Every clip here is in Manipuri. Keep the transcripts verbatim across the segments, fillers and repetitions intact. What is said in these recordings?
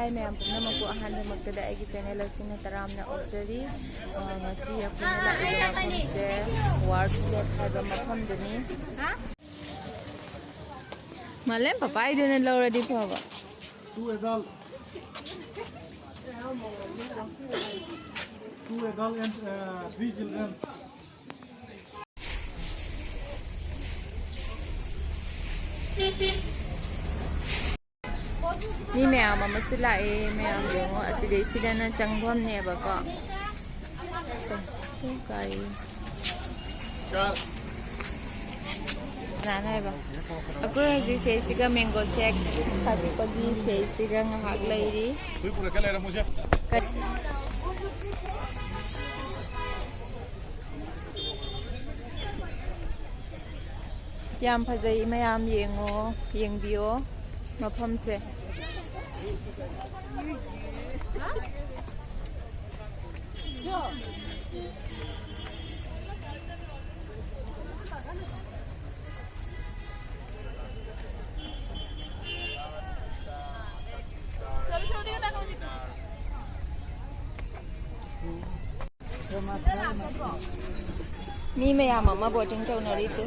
ꯍꯥꯏ ꯃꯌꯥꯝ ꯄꯨꯝꯅꯃꯛꯄꯨ, ꯑꯍꯥꯟꯕꯃꯛꯇꯗ ꯑꯩꯒꯤ ꯆꯦꯅꯦꯜ ꯑꯁꯤꯅ ꯇꯔꯥꯝꯅ ꯑꯣꯛꯆꯔꯤ꯫ ꯑ, ꯉꯁꯤ ꯑꯩꯈꯣꯏꯅ ꯂꯥꯛꯂꯤꯕ ꯃꯐꯝꯁꯦ ꯋꯥꯔꯁ ꯂꯦꯛ ꯍꯥꯏꯕ ꯃꯐꯝꯗꯨꯅꯤ꯫ ꯃꯥꯂꯦꯝ ꯄꯄꯥꯏꯗꯨꯅ ꯂꯧꯔꯗꯤ ꯐꯕ꯫ Two adult. Two adult and, uh, three children. ꯃꯤ ꯃꯌꯥꯝ ꯑꯃꯁꯨ ꯂꯥꯛꯑꯦ꯫ ꯃꯌꯥꯝ ꯌꯦꯡꯉꯣ, ꯑꯁꯤꯗꯩꯁꯤꯗꯅ ꯆꯪꯐꯝꯅꯦꯕꯀꯣ꯫ ꯆꯪ-, ꯒꯥꯔꯤ꯫ ꯀꯅꯥꯅꯣ ꯍꯥꯏꯕ? ꯑꯩꯈꯣꯏ ꯍꯧꯖꯤꯛ ꯁꯤꯗꯩꯁꯤꯒ ꯃꯦꯡꯒꯣ ꯁꯦꯛ ꯊꯛꯄꯒꯤ ꯁꯤꯗꯩꯁꯤꯒ ꯉꯥꯏꯍꯥꯛ ꯂꯩꯔꯤ꯫ ꯌꯥꯝ ꯐꯖꯩ, ꯃꯌꯥꯝ ꯌꯦꯡꯉꯣ, ꯌꯦꯡꯕꯤꯌꯣ ꯃꯐꯝꯁꯦ꯫ ꯃꯤ ꯃꯌꯥꯝ ꯑꯃ ꯕꯣꯇꯤꯡ ꯇꯧꯅꯔꯤꯗꯨ꯫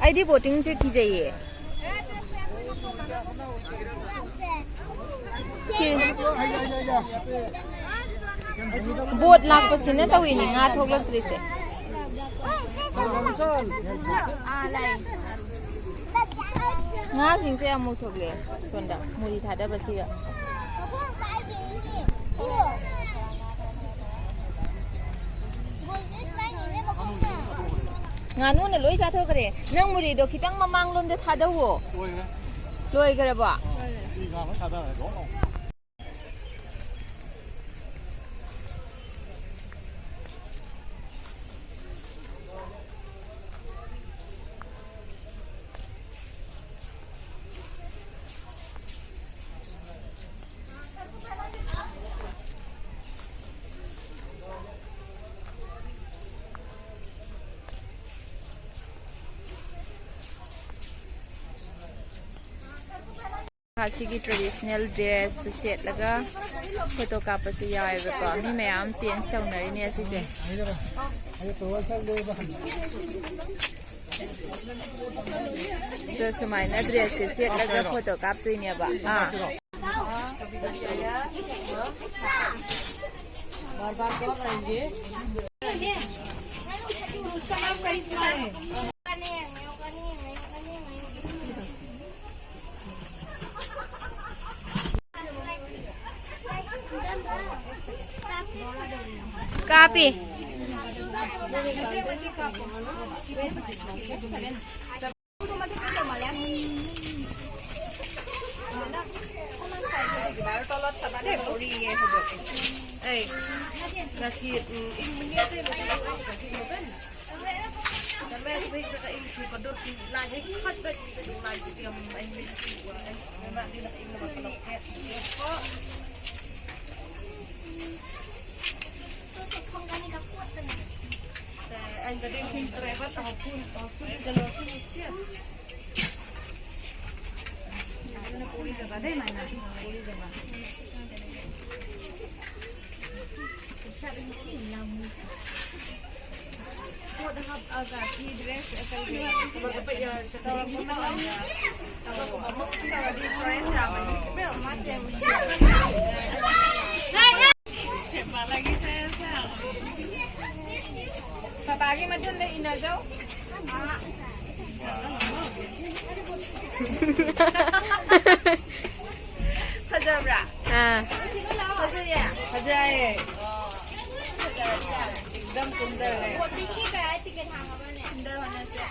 ꯑꯩꯗꯤ ꯕꯣꯇꯤꯡꯁꯦ ꯀꯤꯖꯩꯌꯦ꯫ ꯁꯤ ꯕꯣꯠ ꯂꯥꯛꯄꯁꯤꯅ ꯇꯧꯔꯤꯅꯤ ꯉꯥ ꯊꯣꯛꯂꯛꯇ꯭ꯔꯤꯁꯦ꯫ ꯉꯥꯁꯤꯡꯁꯦ ꯑꯃꯨꯛ ꯊꯣꯛꯂꯛꯑꯦ ꯁꯣꯝꯗ ꯃꯨꯔꯤ ꯊꯥꯗꯕꯁꯤꯒ꯫ ꯉꯥꯅꯨꯅ ꯂꯣꯏ ꯆꯥꯊꯣꯛꯈ꯭ꯔꯦ꯫ ꯅꯪ ꯃꯨꯔꯤꯗꯣ ꯈꯤꯇꯪ ꯃꯃꯥꯡꯂꯣꯝꯗ ꯊꯥꯗꯧꯋꯣ꯫ ꯂꯣꯏꯈ꯭ꯔꯦ꯫ ꯂꯣꯏꯈ꯭ꯔꯕꯣ? ꯁꯤ ꯉꯥ ꯂꯣꯏ ꯊꯥꯗꯈ꯭ꯔꯦ, ꯂꯣꯏ꯫ ꯑꯁꯤꯒꯤ traditional dress ꯇꯨ ꯁꯦꯠꯂꯒ photo ꯀꯥꯞꯄꯁꯨ ꯌꯥꯎꯋꯦꯕꯀꯣ꯫ ꯃꯤ ꯃꯌꯥꯝ change ꯇꯧꯅꯔꯤꯅꯦ ꯑꯁꯤꯁꯦ꯫ ꯑꯗꯣ ꯁꯨꯃꯥꯏꯅ dress ꯁꯦ ꯁꯦꯠꯂꯒ photo ꯀꯥꯞꯇꯣꯏꯅꯦꯕ꯫ ꯑꯥ꯫ ꯀꯥꯞꯄꯤ꯫ ꯄꯥꯄꯥꯒꯤ ꯃꯊꯨꯟꯗ ꯏꯟꯅꯖꯧ꯫ ꯐꯖꯕ꯭ꯔꯥ? ꯑꯥ꯫ ꯐꯖꯩꯌꯦ? ꯐꯖꯩꯌꯦ꯫ ꯑꯣ꯫ एकदम सुंदर है। बोटिंग की क्या है? टिकट हाँ, हमारे अंदर होने से।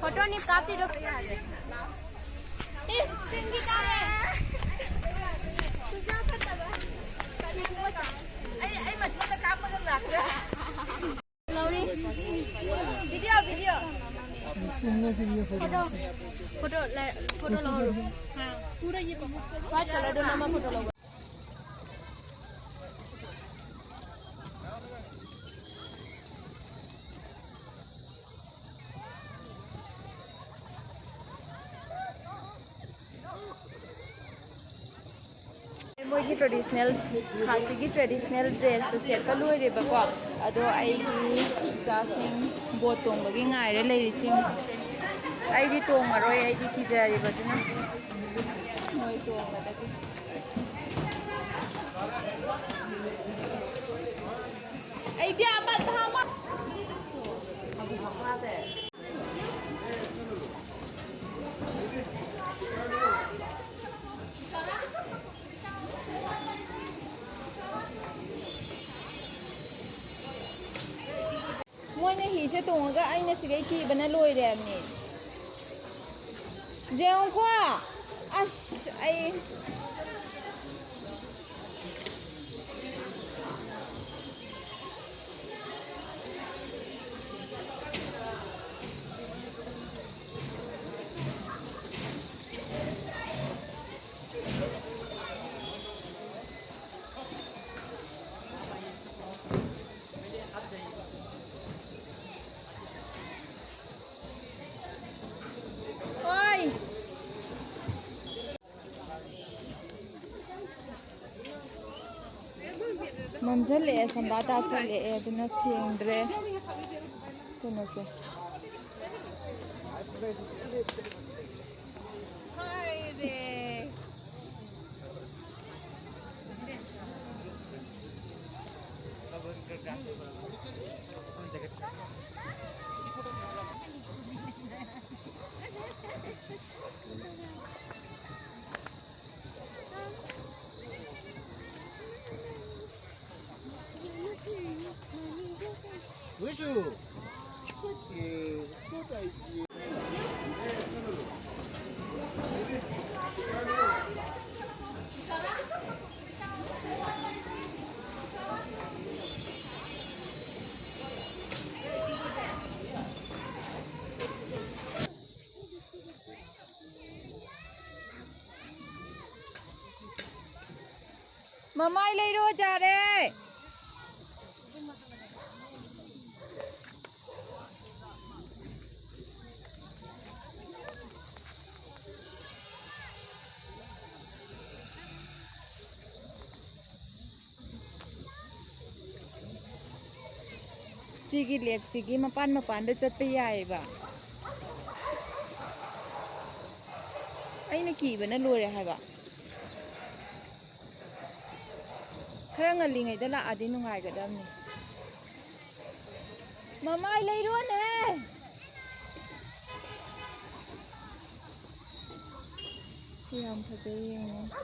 फोटो निकालती रहो। इस दिन की तारीख। ꯐꯣꯇꯣ, ꯐꯣꯇꯣ ꯂꯩ-, ꯐꯣꯇꯣ ꯂꯧꯍꯧꯔꯣ꯫ ꯄꯨꯔꯥ ꯌꯦꯡꯉꯣ꯫ ꯋꯥꯏꯠ ꯀꯂꯔꯗꯣ ꯅꯝꯃ ꯐꯣꯇꯣ ꯂꯧꯍꯧꯔꯣ꯫ ꯃꯣꯏꯒꯤ traditional, ꯈꯥꯁꯤꯒꯤ traditional dressꯇꯣ ꯁꯦꯠꯄ ꯂꯣꯏꯔꯦꯕꯀꯣ꯫ ꯑꯗꯣ ꯑꯩꯒꯤ ꯏꯆꯥꯁꯤꯡ boat ꯇꯣꯡꯕꯒꯤ ꯉꯥꯏꯔ ꯂꯩꯔꯤꯁꯦ꯫ ꯑꯩꯗꯤ ꯇꯣꯡꯉꯔꯣꯏ, ꯑꯩꯗꯤ ꯀꯤꯖꯔꯤꯕ ꯑꯗꯨꯅ꯫ ꯃꯣꯏ ꯇꯣꯡꯕꯗꯗꯤ꯫ ꯑꯩꯗꯤ ꯑꯃ ꯊꯥ ꯑꯃ꯫ ꯃꯣꯏꯅ ꯍꯤꯁꯦ ꯇꯣꯡꯉꯒ ꯑꯩꯅ ꯁꯤꯗꯩ ꯀꯤꯕꯅ ꯂꯣꯏꯔꯦ ꯍꯥꯏꯕꯅꯤ꯫ ꯌꯦꯡꯉꯨꯀꯣ꯫ ꯑꯁ, ꯑꯩ꯫ ꯍꯣꯏ꯫ ꯃꯝꯁꯤꯜꯂꯛꯑꯦ, ꯁꯟꯗꯥ ꯇꯥꯁꯤꯜꯂꯛꯑꯦ, ꯑꯗꯨꯅ ꯁꯦꯡꯗ꯭ꯔꯦ ꯀꯩꯅꯣꯁꯦ꯫ ꯍꯥꯏꯔꯦ꯫ ꯃꯃꯥꯏ ꯂꯩꯔꯣ ꯌꯥꯔꯦ꯫ ꯁꯤꯒꯤ ꯂꯦꯛꯁꯤꯒꯤ ꯃꯄꯥꯟ ꯃꯄꯥꯟꯗ ꯆꯠꯄ ꯌꯥꯏꯌꯦꯕ꯫ ꯑꯩꯅ ꯀꯤꯕꯅ ꯂꯣꯏꯔꯦ ꯍꯥꯏꯕ꯫ ꯈꯔ ꯉꯜꯂꯤꯉꯩꯗ ꯂꯥꯛꯑꯗꯤ ꯅꯨꯡꯉꯥꯏꯒꯗꯕꯅꯤ꯫ ꯃꯃꯥꯏ ꯂꯩꯔꯣꯅꯦ꯫ ꯌꯥꯝ ꯐꯖꯩ, ꯌꯦꯡꯉꯣ꯫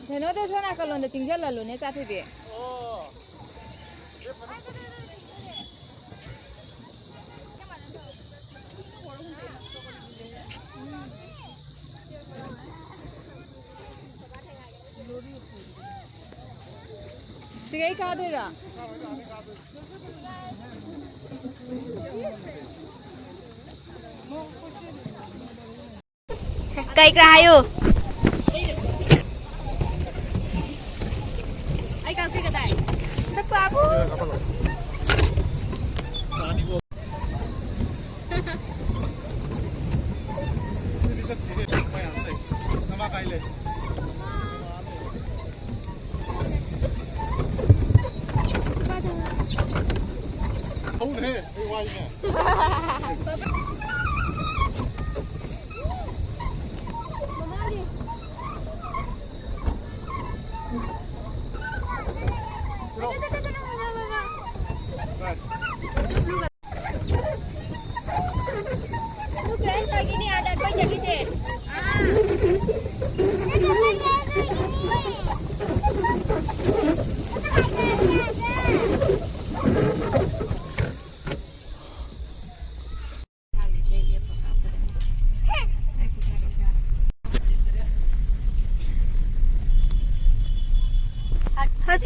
ꯀꯩꯅꯣꯗ ꯁꯣꯝ ꯅꯥꯀꯜꯂꯣꯝꯗ ꯆꯤꯡꯁꯤꯜꯍꯜꯂꯨꯅꯦ, ꯆꯥꯊꯣꯏꯕꯤ꯫ ꯁꯤꯒꯩ ꯀꯥꯗꯣꯏꯔꯣ? ꯀꯩ ꯀꯔꯥ ꯍꯥꯏꯌꯨ? ꯑꯩ ꯀꯥꯡꯁꯤ ꯀꯗꯥꯏ? ꯆꯥꯛ ꯆꯥꯕꯨ꯫ ꯍꯧꯔꯦ, ꯑꯩ ꯋꯥꯏꯅꯦ꯫ No.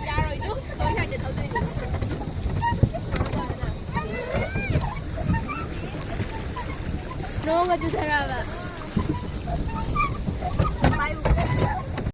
ꯌꯥꯔꯣꯏꯗꯨ, ꯁꯣꯝ ꯁꯥꯏꯗ ꯊꯧꯗꯣꯏꯅꯤ꯫ ꯅꯣꯡꯒ ꯆꯨꯊꯔꯛꯑꯕ꯫